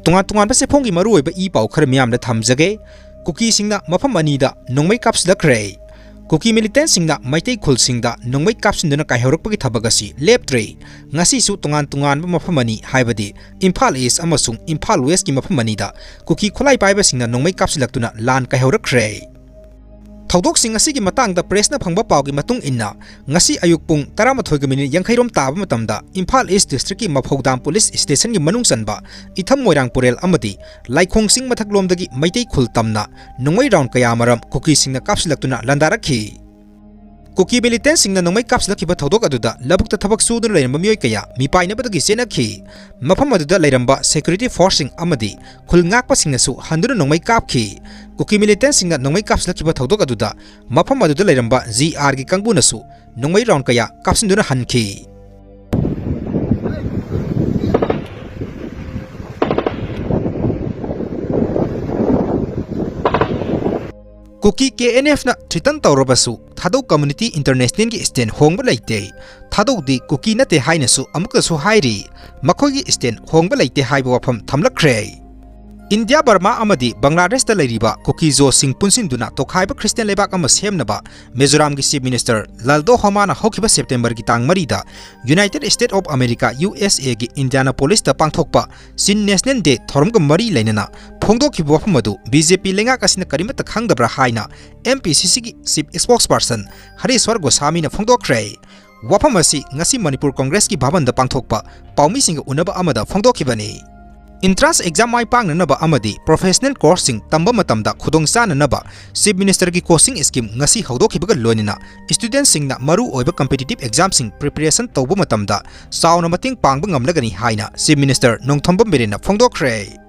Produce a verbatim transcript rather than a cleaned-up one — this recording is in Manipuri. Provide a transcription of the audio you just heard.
ꯇꯣꯉꯥꯟ ꯇꯣꯉꯥꯟꯕ ꯆꯦꯐꯣꯡꯒꯤ ꯃꯔꯨꯑꯣꯏꯕ ꯏ ꯄꯥꯎ ꯈꯔ ꯃꯤꯌꯥꯝꯗ ꯊꯝꯖꯒꯦ꯫ ꯀꯨꯀꯤꯁꯤꯡꯅ ꯃꯐꯝ ꯑꯅꯤꯗ ꯅꯣꯡꯃꯩ ꯀꯥꯞꯁꯤꯜꯂꯛꯈ꯭ꯔꯦ꯫ ꯀꯨꯀꯤ ꯃꯤꯂꯤꯇꯦꯟꯁꯤꯡꯅ ꯃꯩꯇꯩ ꯈꯨꯜꯁꯤꯡꯗ ꯅꯣꯡꯃꯩ ꯀꯥꯞꯁꯤꯟꯗꯨꯅ ꯀꯥꯏꯍꯧꯔꯛꯄꯒꯤ ꯊꯕꯛ ꯑꯁꯤ ꯂꯦꯞꯇ꯭ꯔꯦ꯫ ꯉꯁꯤꯁꯨ ꯇꯣꯉꯥꯟ ꯇꯣꯉꯥꯟꯕ ꯃꯐꯝ ꯑꯅꯤ, ꯍꯥꯏꯕꯗꯤ ꯏꯝꯐꯥꯜ ꯏꯁ ꯑꯃꯁꯨꯡ ꯏꯝꯐꯥꯜ ꯋꯦꯁꯀꯤ ꯃꯐꯝ ꯑꯅꯤꯗ ꯀꯨꯀꯤ ꯈꯨꯠꯂꯥꯏ ꯄꯥꯏꯕꯁꯤꯡꯅ ꯅꯣꯡꯃꯩ ꯀꯥꯞꯁꯤꯜꯂꯛꯇꯨꯅ ꯂꯥꯟ ꯀꯥꯏꯍꯧꯔꯛꯈ꯭ꯔꯦ꯫ ꯊꯧꯗꯣꯛꯁꯤꯡ ꯑꯁꯤꯒꯤ ꯃꯇꯥꯡꯗ ꯄ꯭ꯔꯦꯁꯅ ꯐꯪꯕ ꯄꯥꯎꯒꯤ ꯃꯇꯨꯡ ꯏꯟꯅ, ꯉꯁꯤ ꯑꯌꯨꯛ ꯄꯨꯡ ꯇꯔꯥꯃꯥꯊꯣꯏꯒ ꯃꯤꯅꯤꯠ ꯌꯥꯡꯈꯩ ꯔꯣꯝ ꯇꯥꯕ ꯃꯇꯝꯗ ꯏꯝꯐꯥꯜ ꯏꯁ ꯗꯤꯁꯇ꯭ꯔꯤꯛꯀꯤ ꯃꯐꯧꯗꯥꯝ ꯄꯨꯂꯤꯁ ꯁ꯭ꯇꯦꯁꯟꯒꯤ ꯃꯅꯨꯡ ꯆꯟꯕ ꯏꯊꯝ ꯃꯣꯏꯔꯥꯡ ꯄꯨꯔꯦꯜ ꯑꯃꯗꯤ ꯂꯥꯏꯈꯣꯡ ꯆꯤꯡ ꯃꯊꯛꯂꯣꯝꯗꯒꯤ ꯃꯩꯇꯩ ꯈꯨꯜ ꯇꯝꯅ ꯅꯣꯡꯃꯩ ꯔꯥꯎꯟ ꯀꯌꯥꯃꯔꯨꯝ ꯀꯨꯀꯤꯁꯤꯡꯅ ꯀꯥꯞꯁꯤꯜꯂꯛꯇꯨꯅ ꯂꯥꯟꯗꯥꯔꯛꯈꯤ꯫ ꯀꯨꯀꯤ ꯃꯤꯂꯤꯇꯦꯟꯁꯤꯡꯅ ꯅꯣꯡꯃꯩ ꯀꯥꯞꯁꯤꯜꯂꯛꯈꯤꯕ ꯊꯧꯗꯣꯛ ꯑꯗꯨꯗ ꯂꯧꯕꯨꯛꯇ ꯊꯕꯛ ꯁꯨꯗꯨꯅ ꯂꯩꯔꯝꯕ ꯃꯤꯑꯣꯏ ꯀꯌꯥ ꯃꯤꯄꯥꯏꯅꯕꯗꯒꯤ ꯆꯦꯟꯅꯈꯤ꯫ ꯃꯐꯝ ꯑꯗꯨꯗ ꯂꯩꯔꯝꯕ ꯁꯦꯀ꯭ꯌꯨꯔꯤꯇꯤ ꯐꯣꯔꯁꯁꯤꯡ ꯑꯃꯗꯤ ꯈꯨꯜ ꯉꯥꯛꯄꯁꯤꯡꯅꯁꯨ ꯍꯟꯗꯨꯅ ꯅꯣꯡꯃꯩ ꯀꯥꯞꯈꯤ꯫ ꯀꯨꯀꯤ ꯃꯤꯂꯤꯇꯦꯟꯁꯤꯡꯅ ꯅꯣꯡꯃꯩ ꯀꯥꯞꯁꯤꯜꯂꯛꯈꯤꯕ ꯊꯧꯗꯣꯛ ꯑꯗꯨꯗ ꯃꯐꯝ ꯑꯗꯨꯗ ꯂꯩꯔꯝꯕ ꯖꯤ ꯑꯥꯔꯒꯤ ꯀꯥꯡꯕꯨꯅꯁꯨ ꯅꯣꯡꯃꯩ ꯔꯥꯎꯟ ꯀꯌꯥ ꯀꯥꯞꯁꯤꯟꯗꯨꯅ ꯍꯟꯈꯤ꯫ ꯀꯨꯀꯤ ꯀꯦ and ꯑꯦꯐꯅ threaten ꯇꯧꯔꯕꯁꯨ Thadou community ꯏꯟꯇꯔꯅꯦꯁꯅꯦꯜꯒꯤ stand ꯍꯣꯡꯕ ꯂꯩꯇꯦ꯫ ꯊꯥꯗꯧꯗꯤ ꯀꯨꯀꯤ ꯅꯠꯇꯦ ꯍꯥꯏꯅꯁꯨ ꯑꯃꯨꯛꯀꯁꯨ ꯍꯥꯏꯔꯤ꯫ ꯃꯈꯣꯏꯒꯤ ꯁ꯭ꯇꯦꯟ ꯍꯣꯡꯕ ꯂꯩꯇꯦ ꯍꯥꯏꯕ ꯋꯥꯐꯝ ꯊꯝꯂꯛꯈ꯭ꯔꯦ꯫ ꯏꯟꯗꯤꯌꯥ, ꯕꯔꯃꯥ ꯑꯃꯗꯤ ꯕꯪꯒ꯭ꯂꯥꯗꯦꯁꯇ ꯂꯩꯔꯤꯕ ꯀꯨꯀꯤꯖꯣꯁꯤꯡ ꯄꯨꯟꯁꯤꯟꯗꯨꯅ ꯇꯣꯈꯥꯏꯕ ꯈ꯭ꯔꯤꯁꯇꯤꯌꯥꯟ ꯂꯩꯕꯥꯛ ꯑꯃ ꯁꯦꯝꯅꯕ ꯃꯤꯖꯣꯔꯥꯝꯒꯤ ꯆꯤꯐ ꯃꯤꯅꯤꯁꯇꯔ ꯂꯜꯗꯣ ꯍꯣꯃꯥꯅ ꯍꯧꯈꯤꯕ ꯁꯦꯞꯇꯦꯝꯕꯔꯒꯤ ꯇꯥꯡ ꯃꯔꯤꯗ United state of America, U S ꯑꯦꯒꯤ ꯏꯟꯗꯤꯌꯥꯅꯥꯄꯣꯂꯤꯁꯇ ꯄꯥꯡꯊꯣꯛꯄ ꯆꯤꯟ ꯅꯦꯁꯅꯦꯜ ꯗꯦ ꯊꯧꯔꯝꯒ ꯃꯔꯤ ꯂꯩꯅꯅ ꯐꯣꯡꯗꯣꯛꯈꯤꯕ ꯋꯥꯐꯝ ꯑꯗꯨ ꯕꯤ ꯖꯦ ꯄꯤ ꯂꯩꯉꯥꯛ ꯑꯁꯤꯅ ꯀꯔꯤꯃꯠꯇ ꯈꯪꯗꯕ꯭ꯔꯥ ꯍꯥꯏꯅ ꯑꯦꯝ ꯄꯤ ꯁꯤ ꯁꯤꯒꯤ ꯆꯤꯐ ꯁ꯭ꯄꯣꯛꯁꯄꯔꯁꯟ ꯍꯔꯦꯁ꯭ꯋꯔ ꯒꯣꯁꯥꯃꯤꯅ ꯐꯣꯡꯗꯣꯛꯈ꯭ꯔꯦ꯫ ꯋꯥꯐꯝ ꯑꯁꯤ ꯉꯁꯤ ꯃꯅꯤꯄꯨꯔ ꯀꯣꯡꯒ꯭ꯔꯦꯁꯀꯤ ꯚꯕꯟꯗ ꯄꯥꯡꯊꯣꯛꯄ ꯄꯥꯎꯃꯤꯁꯤꯡꯒ ꯎꯅꯕ ꯑꯃꯗ ꯐꯣꯡꯗꯣꯛꯈꯤꯕꯅꯤ꯫ ꯏꯟꯇ꯭ꯔꯥꯟꯁ ꯑꯦꯛꯖꯥꯝ ꯃꯥꯏ ꯄꯥꯛꯅꯅꯕ ꯑꯃꯗꯤ ꯄ꯭ꯔꯣꯐꯦꯁꯅꯦꯜ ꯀꯣꯔꯁꯁꯤꯡ ꯇꯝꯕ ꯃꯇꯝꯗ ꯈꯨꯗꯣꯡꯆꯥꯅꯅꯕ ꯆꯤꯐ ꯃꯤꯅꯤꯁꯇꯔꯒꯤ ꯀꯣꯆꯤꯡ ꯁ꯭ꯀꯤꯝ ꯉꯁꯤ ꯍꯧꯗꯣꯛꯈꯤꯕꯒ ꯂꯣꯏꯅꯅ ꯁ꯭ꯇꯨꯗꯦꯟꯠꯁꯤꯡꯅ ꯃꯔꯨ ꯑꯣꯏꯕ ꯀꯝꯄꯤꯇꯤꯇꯤꯚ ꯑꯦꯛꯖꯥꯝꯁꯤꯡ ꯄ꯭ꯔꯤꯄꯦꯔꯦꯁꯟ ꯇꯧꯕ ꯃꯇꯝꯗ ꯆꯥꯎꯅ ꯃꯇꯦꯡ ꯄꯥꯡꯕ ꯉꯝꯂꯒꯅꯤ ꯍꯥꯏꯅ ꯆꯤꯐ ꯃꯤꯅꯤꯁꯇꯔ ꯅꯣꯡꯊꯣꯝꯕꯝ ꯕꯤꯔꯦꯟꯅ ꯐꯣꯡꯗꯣꯛꯈ꯭ꯔꯦ꯫